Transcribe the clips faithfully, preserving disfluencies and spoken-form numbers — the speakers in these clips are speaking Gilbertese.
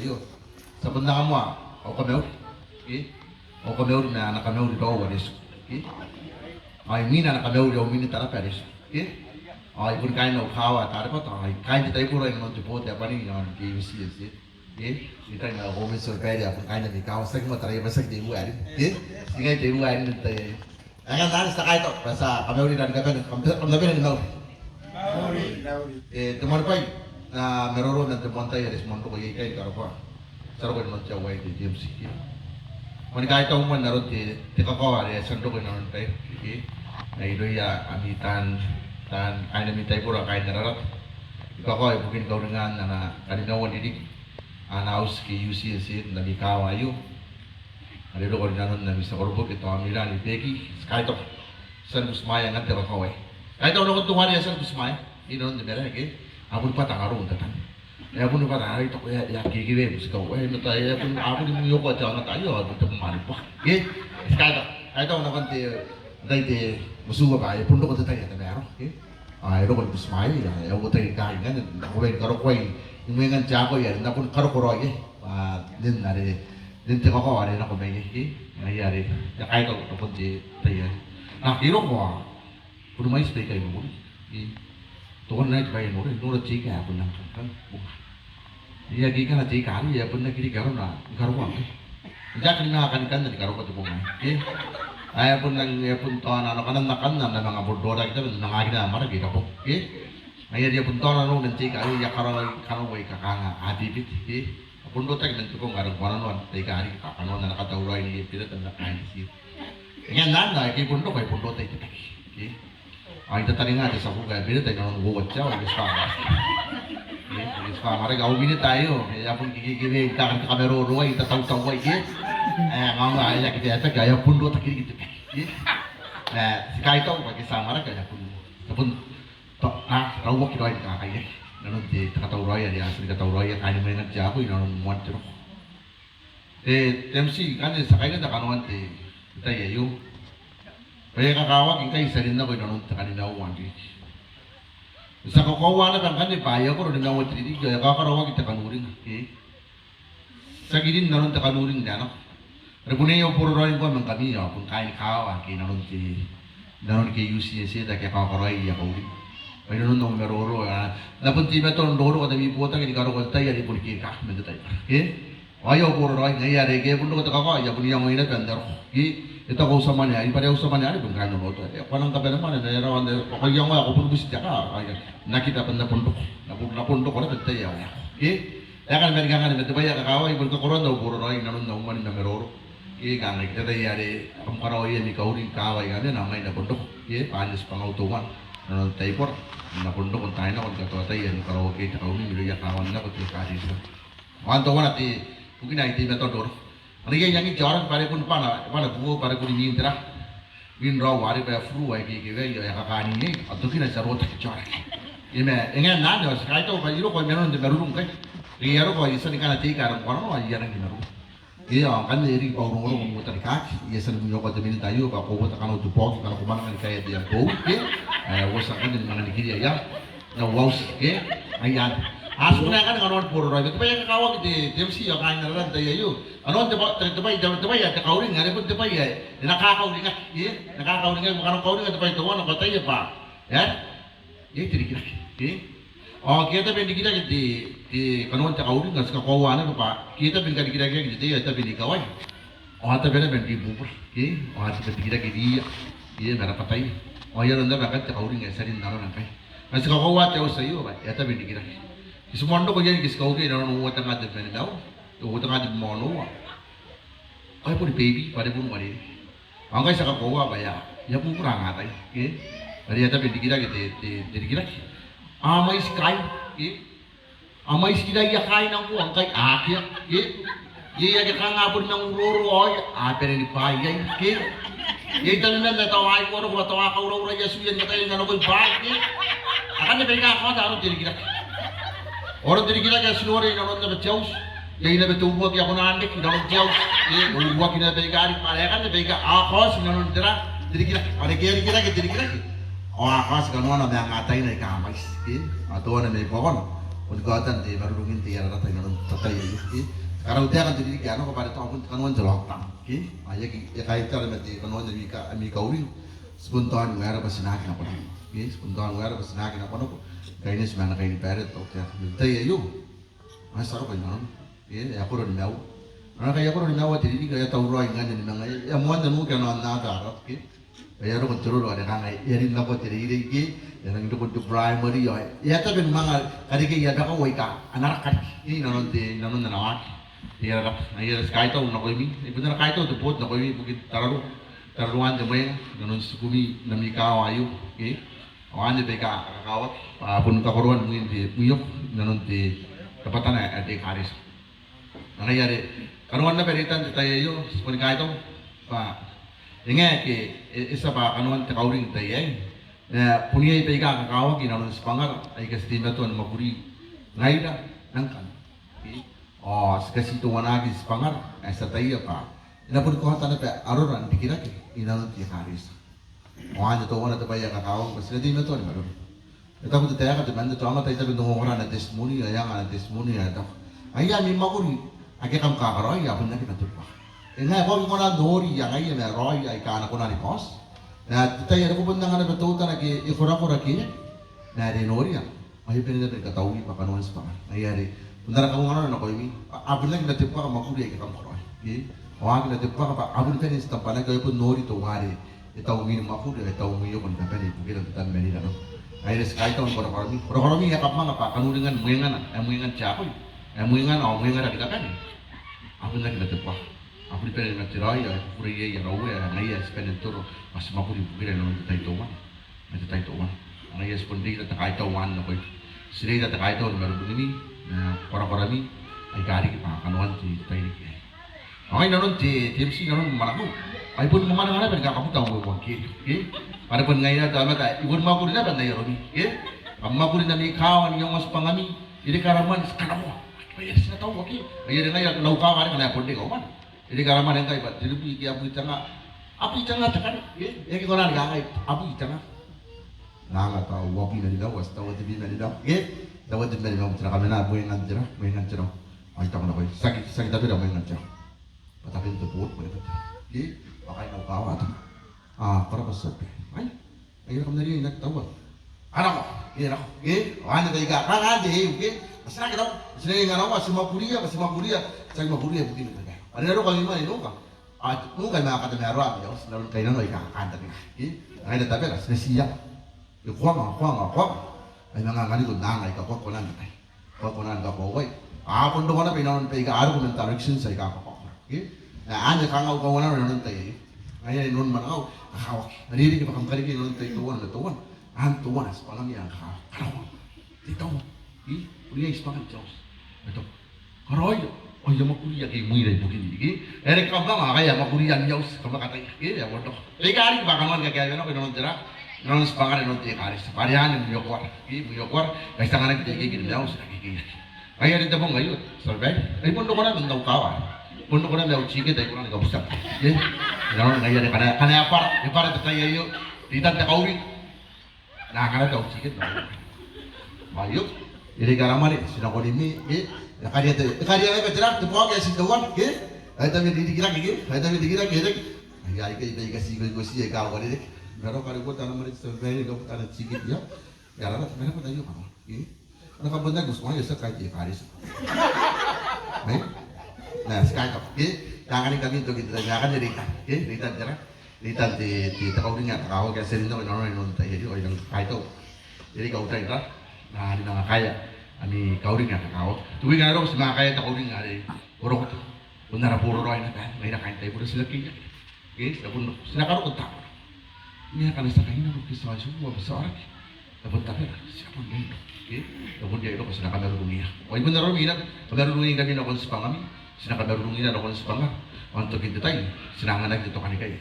Ti a bon anga moa au kamauri, ke? Au kamauri ma ana kamauri raou are tiku, ke? Ao imwin ana kamauri au Minita naba are tiku, ke? Ao I boni kaain au kaawa Tarebata, ao I kaain te taibora inanon te board ae bane iaon KUCSZ, ke? I kaain au komete ni babaire, I boni kaain ami kaawa, tiaki moa taraia bwa tiaki te iruwa ae rin, ke? Ti ngai te iruwa ae rin n te tai aei. Eng, anne ti a kaitau bwa ti a kamaurira ni kabane, kam, kam na bane ni mauri. Mauri. E, te moanibwai, N na maroro man te moan tai are ti moan roko iai ikai ni karokoa. Ti a roko inanon te aoa aei te, te MC. Moan kaitau moa n aron te, te kakao are ti a roko inanon tai, ke? Mairouia ami taan, taan, kaain ami taibora, kaain ara rata. Te kakao ibukin kauringan ana kanimaua n ririki ana auti KUCSZ n ami kaawa aio. Are roko rinanon ami tia koroboki Taomira ni Beki, ti kaitau. Ti a butimwaea ngkanne te kakao aei. Kaitau nakon teuare a tia ni butimwaea inanon te marae, ke? A boni bwata n arou n tatami. E a boni bwata n arou, I taku e a, e a kekewe butikau. E, ma tai, e a boni, a boni mwioko te aonga tai, ao te bumani bwa, ke? Ti kaitau, kaitau nakon te, tai te musuba bwa e bon roko te tai ae tamaroa, ke? Ao e roko ni butimwaea, e a uotai ngkanne, ngkanne, nako mai ni karokoai, imweengan te akoi are N na bon karoko raoi, a, nen are, nen te kakao are nako mai iai, ngaia are I a kaitau nakon te tai aei. N na aki roko, a, bon mwaiti baika I noria. I, tokona naba te bwai ae I noria, I nora te ika ae bon nang kangkang. Ia, ke I kana te ika arei, e a bon aki riki arona ni karokoa ngkai. I aki nang kani kanna ni karokoa te bong aei, ke? Ae e a bon nang, e a bon taona, ao kanan akanne N na manga bon roraki tabe, N na manga akea amwarake i rabwau, ke? Ngaia are e a bon taona nanou man te ika arei, I a karaoi kanoana aika kanga a bebete, ke? A bon rotaki man te bong are ngkoananoa n te ika arei, kakanoan ana katauraoi neiei Bereta ma kaain Tieu. E ngae n anne, ao e bon roko, e bon rotaki te baki, ke? Ao I tataninga te tia buka ae Bereta inanon uoua te aoa, e a tibwa amwarake. E, e a tibwa amwarake, au Minita aio, e a bon kekewe, I taku te kamaroro aei, I tatautau aei, ke? E, ngaia, e aki taetae, e a bon rotaki riki te baki, ke? E, ti kaitau bwa ke ti amwarake, e a bon, e a bon, to, a, rauaki raoi ni kakaiaki inanon te, te katauraoi are a tia ni katauraoia kaain mwengan te akoi inanon moan te roko. E, te MC, ngkanne ti a kaineti kanoan te, te tai aio. Bwa e a kakawaki ngkai ti a rin nako inanon te kanimaua n ririki. Ti a kakoaua naba ngkanne bwa e a koro nimaua te ririki, ao e a kakaraoaki te kauringa, ke? Ti aki rin inanon te kauring n ae nako. Are bon iai au boraraoi ngkoa ma ngkami, ao bon kaain kaawa ake inanon te, inanon KUCSZ ake a kakaraoi aia kauring. Bwa inanon au maroro, a, N na bon teimatoa n roroko n ami botaki ni karokoa te tai are I boni kerikaaki man te tai, ke? Ao iai au boraraoi, ngaia are ngke e bon roko te kakao, I a bon iangoia naba n roko, ke? E taku au tia mwane arei, bwa are au tia mwane arei bon kaain Onotoa. E, ko a nang kabane mwane, ma e rawa n, ko iangoia, ko bon buti te kaa, ao I a, N aki, bwa N na bon roko. N na bon, N na bon roko naba n te tai ae waekoa, ke? E a kan mani kangaanga ma te bwai ae kakawaki, I bon kakoroa au boraraoi inanon au mwane ma maroro. Ke, kanga ngkai te tai are kam karaoia ami kauring kaawa aika a mena, ao ngai N na bon roko, ke, bwa anne tibwangau teuana inanon taibora. N na bon roko n taai nako ni katoa tai ni karaoakiia te kauring irouia kaawan nako te ekaretia. Ao n teuana te, bukina ae I teimatoa n roroko. Are iai angin te aoraki bwa are bon bana, bana buo, bwa are bon imwin tera, imwin raou, are bwa e furu, e kekewe, e a kakaningei, ao tokina ti a rotaki te aoraki. E ma, e ngae n anne, ao ti kaitau bwa I roko i nanon te marurung ngkai. Ngke I a roko, I a tia ni kana te ika are ngkoananoa, I a rangi ni marurung. Ke, ao ngkanne e riki bwa au rongorongo n uota ni kaaki, I a tia ni mwiokoa te Minita aio bwa ko uota kanoan te bwaoki, ngkana ko mwananga ni kaea te iango, ke? E, uota ngkanne ni manga nikiria iai n au auti, ke? Ai anne. A, ti kona ngkanne kanoan boraraoi. Ma te bwai ae kakawaki te, te MC ao kaain ara rata n te tai aio. Kanoan te bwa-, te, te bwai, te, te bwai ae te kauring, are bon te bwai ae e na kakauringaki, ke? E na kakauringaki, ma kanoan kauring te bwai teuana ko ataia bwa, e? Iai te rikirake, ke? Ao ngke e a tabe n rikirake te, te kanoan te kauring, ao ti kakoaua naba bwa ngke e a tabe ni karikirakeaki te tei ao e tabe n ikawai, ao a tabe naba n ribubura, ke? Ao a tabe n rikirake riia, ke, ma rabwataia. Ao ai aron naba ngkanne te kauring ae ti a rin nanona ngkai. Ma ti kakoaua te auti aio bwa e a tabe n rikirake. Ti moan roko iai ngke ti kauria inanon uoua tenga tebwi ma nimaua, uoua tenga tebwi ma onoua. Ao e boni beibi, bwa are bon uarereke. Ao ngkai ti a kakoaua bwa e a, e a bubura angaatai, ke? Bwa are e a tabe n rikirake te, te, te rikirake. A mwaiti kaain, ke? A mwaiti kiraia kaaina ngkoa ngkai, a akea, ke? Iai ake kanga a boni manga uroro, ao a bane ni bwai iai, ke? Iai tabeman ae tao a ikoa roko bwa tao a kauraura aia tiuia n ataia n anokoi bwaai, ke? Akanne baika a kaota aron te rikirake. Ao aron te rikirake ae ti noria inanon naba te auti. Iai naba te uruaki ae kona n reke inanon te auti. E, uruaki naba baika riki, bwa are akanne baika a kaoti inanon tera, te rikirake. Bwa are ngke e a rikirake te rikirake, ao a kaoti kanoana ma angaatai aika a mwaiti, ke? Ao teuana mai buakona Bon kaotan te marurungin te ira rata inanon te tai aio, ke? Karau taekan te ririki ae nako bwa are tao bon te kanoan te lockdown, ke? Ao e aki, e kaitara ma te kanoan ami ka, ami kauring. Ti bon tao n uaia bwa ti na aki nakonako, ke? Ti bon tao n uaia bwa ti na aki nakonako. Kaineti ma ana kainibaire te tautaeka n te tai aio. Ma ti a roko inanon, ke? E a koro nimaua. Ao ngkai e a koro nimaua te ririki ao e a tauraoi ngkanne ni manga, e a moanna n uki ana onnata ara rata, ke? Ao e a roko n te roro are kanga e a rin nako te reirei, ke? E a rangi n roko n te primary ao e a tabe ni manga karekei abakau aika a na raka riki, ke? Inanon te, inanon ana waaki te ira rata. Ngaia are ti kaitau nakoimi. I bon ana kaitau te board nakoimi ibukin tararuaan, tararuaan te mwenga inanon tikumi n ami kaawa aio, ke? Ao anne baika a kakawaki bwa a bon kakoroa mwin te mwioko inanon te rabwatana ae te ekaretia. Ao ngaia are kanoan naba reitan te tai aio, ti boni kaitau bwa e ngae ngke e, e tia bwa kanoan te kauring n tai aei, ma bon iai baika kakawaki inanon tibwangara aika ti teimatoa ni mwakuri ngaira ma ngkami. Ao ti katiteuanaaki n tibwangara ae ti ataia bwa e na boni kaota naba arora n rikirake inanon te ekaretia. Ao anne teuana te bwai ae kakawaki bwa ti na teimatoa ni marurung. E taku te taeka temanna, te aomata ae tabe n ongongora ana testimony, ao e anga ana testimony ao e taku, ngaia ami mwakuri ake kam kakaraoia a bon aki mate buaka. E ngae ko aki kona n noriia ngaia ma raoia aika a na kona ni kaoti. Ma te tai are ko bon anga naba teutana ke e korakora ke, ma are e noria ao e bane naba ni kataui bwa kanoan tibwangara. Ngaia are bon ara kaunganano nakoimi, a bon aki mate buaka mwakuri aika kam karaoia, ke? Ao a aki mate buaka bwa a boni bane n titambanaki ao e bon nori teuare e tau mwin mwakuri ao e tau mwioko ni kabane ibukira n tabemanira nako. Ngaia are ti kaitau ni korakorami, korakorami ae kam anga bwa kanoan ringan mwengana, ae mwengan te akoi, ae mwengana ao mwengan rake ni kabane. A bon aki mate buaka. A boni bane ni mate raoi ao e kukurei iai ara Uea ae ngaia ae ti bane n toro bwa ti mwakuri ibukira inanon te tai teuana ma te tai teuana. Ao ngaia ti bon reita te kaitau anne nakoimi. Ti reita te kaitau ni marurungimi ma korakorami aika riki bwa kanoan te tairiki aei. Ao ngai inanon te, te M C inanon mwanangau, ao I boni mwamwananga naba ni kakabuta au euangkerio, ke? Bwa are bon ngaira te aomata ae I boni mwakuri naba n ai aromi, ke? Kam mwakuri n ami kaawa n iango tibwangami, e reke ara mwane, ti kanakoa. Bwa e a tia n taua, ke? Ngaia are ngaia n au kaawa are ngkana e bon reke au mwane, e reke ara mwane ngkai bwa te ribui ke abwi te nga, abwi te nga te kare, ke? E aki kona ni kangai abwi te nga. N na anga tao uabwi ma nimaua, ti taua tebwi ma nimaua, ke? Taua tebwi ma nimaua, ti na kamena mwengan te ra, mwengan te ra. Ao I taku nakoia, ti aki, ti aki tabera mwengan te ra. Bwa taben te board mwengan te ra, ke? Ao kaain au kaawa a taku, a, ko rabwa tia babaire. Ai, ai kam na riai n aki taua. A nako, e nako, ke? Ao anne baika kanga anne, e, ke? Bwa ti na aki nako, ti na riai n nako, ti mwakuria, ti mwakuria, ti aki mwakuria ibukin te babaire. Are e na roko ami mwane n nuka. Ao nuka ma katamaroa ami auti n aron kainnano aika a kantaninga, ke? Ngaira tabera ti na tia. E koanga, koanga, koanga. Ai manga anganiko n anga aika koakoi n tai, koakoi n kakoauai. A bon roko naba inanon baika a roko man directions aika koakoi, ke? Ma anne kanga au kaunganano inanon tai aei. Ngaia inanon mwanangau, kakawaki. Are e reke bwa kam karekei inanon tai teuana ma teuana. Anne teuana, tibwangami ae kakawaki. Karaoia. Te tau. Ke? Bon iai tibwangan te auti. Ma tau. Karaoia, ao I a mwakuria ake imwina ibukin, ke? E reke kam anga, ao ngaia mwakuria ami auti, kam a kataia, ke? E a bon roko. Baika riki bwa kanoan kakaewenako inanon te ra, inanon tibwangara inanon te ekaretia. Bwa are anne mwiokoara, ke? Mwiokoara, ngkai ti anganaki te ikeike ni maiu, ti na keikeiaki. Ngaia are n te bong aio, tia babaire, ai bon roko naba n au kaawa. Bon roko naba au ticket ae I kona ni kabuta. Ke? Inanon ngaia are ngkana, ngkana e bwara, e bwara te tai aio, reitan te kauring. N na karaoa au ticket nako. Aio, e reke ara mwane, ti nako ni mii, ke? E karia te, e karia naba te ra, te bwaoki ae ti teuana, ke? Ae tabe n rikirake, ke? Ae tabe n rikirake, e reke. Ai, ai, ke, ke, ke, ti, ke, ke, ti, e kawa reke. Ma e roko are ko tana mwane, tia babaire, ko tana ticket, ia. Ia, ara, ara, ara, ara, ara, ara, ke? Ana kabonaki, ti kona, ti a kaitau, e karis. Ai? N na, ti kaitau, ke? N na anganingkami n tokin te tai, n na anganingkami reitan, ke? Reitan te ra. Reitan te, te, te kauring ae kakawaki ae ti a rin nako inanon, inanon te tai aio, ao I nang kaitau. E reke au tai n ra, n na, n na kaea ami kauring ae kakawaki. Te wiki ae roko ti manga kaea te kauring are e roko. Bon ara boraraoi naba, ngaira kaain Taibora ti na keiaki. Ke, ti na bon, ti na karoko n taabo. Ma ngkana ti a kainnano ke ti a itiua ma ti a aoraki, e bon tabera, ti a bon riai n roko. Ke, e bon riai n roko, ti na kamarurungia. Ao I bon aromi naba, kamarurungingkami nakon tibwangami, ti na kamarurungira nakon tibwangara. Ao n tokin te tai, ti na anganaki te tokanikai.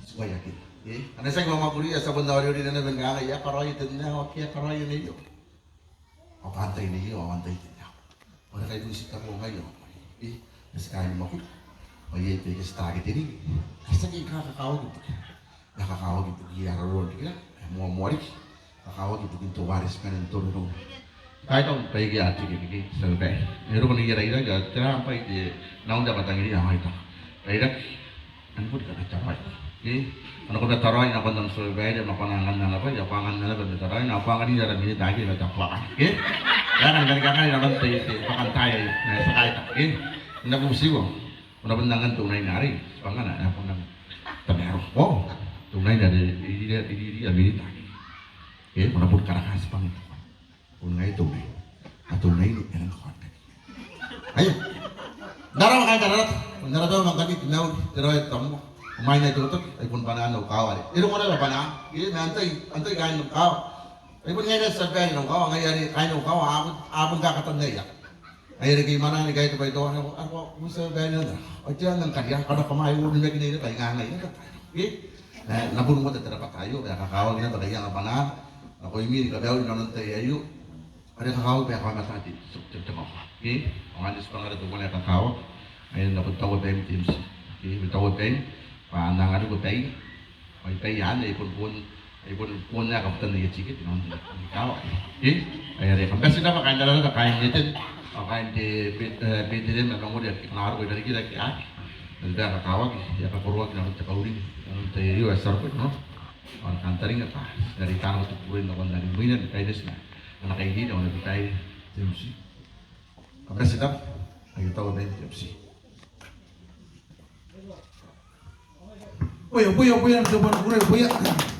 Ti uaia ke. Ke, ngkana ti aki mamwakuria, ti a bon aoraki naba ni kangai, e a karaoia te nne ao, ke e a karaoia neio. Ao antai neio, ao antai te nne. Ao ngkai bon ti taku ngai ao. Ke, ti kaain mwakuri. Ao iai baika ti taku te nne. Ti aki kakawaki ibukin. Kakawaki ibukia ara roro n rikirake, e moamoa riki. Kakawaki ibukin teuare ti bane n toro irouna. Kaitau baike a tiki tiki, tia babaire. E roko n iai rairaki, a tera am bwai te naunda bwa tangiria, kaitau. Rairaki, a na bon kataraoi. Ke? A na bon kataraoi nakon am tia babaire, ma ko na anganna naba, ao ko anganna naba ma taraoi, ao ko anganira ara minita ake, ma taku akan. Ke? E a kan, kan, kan, kan, nakon te, te, bwakantaai aei, ma e a tia kaitau. Ke? N na bubutiiko, ko na bon angan te unaine arei, tibwangana, e a bon angan. Tamaroa. O, te unaine are, iriria, iriria, minita ake. Ke? Ko na bon karaka tibwangana. Bon ngaia te unai. A te unai ni e nang kaotaki. Aio. N tarawa kaain Tararata. N tarawa ma ngkami te mauri, te raoi, te tabomoa. Imwain ae I toki, ai bon bwanaan au kaawa arei. E roko naba bwanaan. E, ma antai, antai kaain au kaawa. Ai bon ngaia naba tia babaire n au kaawa, ngaia are kaain au kaawa, a bon, a bon kakatan aia. Ngaia are ke I mwananga ni kaitau bwa I taku, a ko, a ko, tia babaire n au kaawa. Ao te a nang karia, kanga ko mai onimakinai naba, I kangai naba. E, e, N na bon ota te rabwata aio, bwa e kakawaki naba kaia bwanaan. Nakoimi ni kamauri inanon te tai aio. Are kakawaki bwa e kamatata te, te, te, te kawaki. Ke? Ao anne tibwangara teuana ae kakawaki. Ae N na bon taua baim te M C. Ke? Bon taua baim. Bwa N na anganiko baia. Ao baia anne, ai bon, bon, ai bon, bon ae kabutan aia tikete inanon te, te kawaki. Ke? Ae are kam bati n rabwa kaain Tararata, kaain Eden. Ao kaain te, Be-, e, Betereem, ma ngkoe ake ko na roko i rarikira ake. Ae kakawaki, e a kakoroaki nakon te kauring. Inanon te tai aio ae ti a roko, no? Ao n na kantaninga bwa ti na reita nako te kukurei nakon are imwina ni kaineti ma ana kairiri ao ana bitaai te M C. Kam bati n rabwa, ai I taua baim te M C. Bwa ia, bwa ia, bwa ia, te bwai ni kukurei, bwa ia.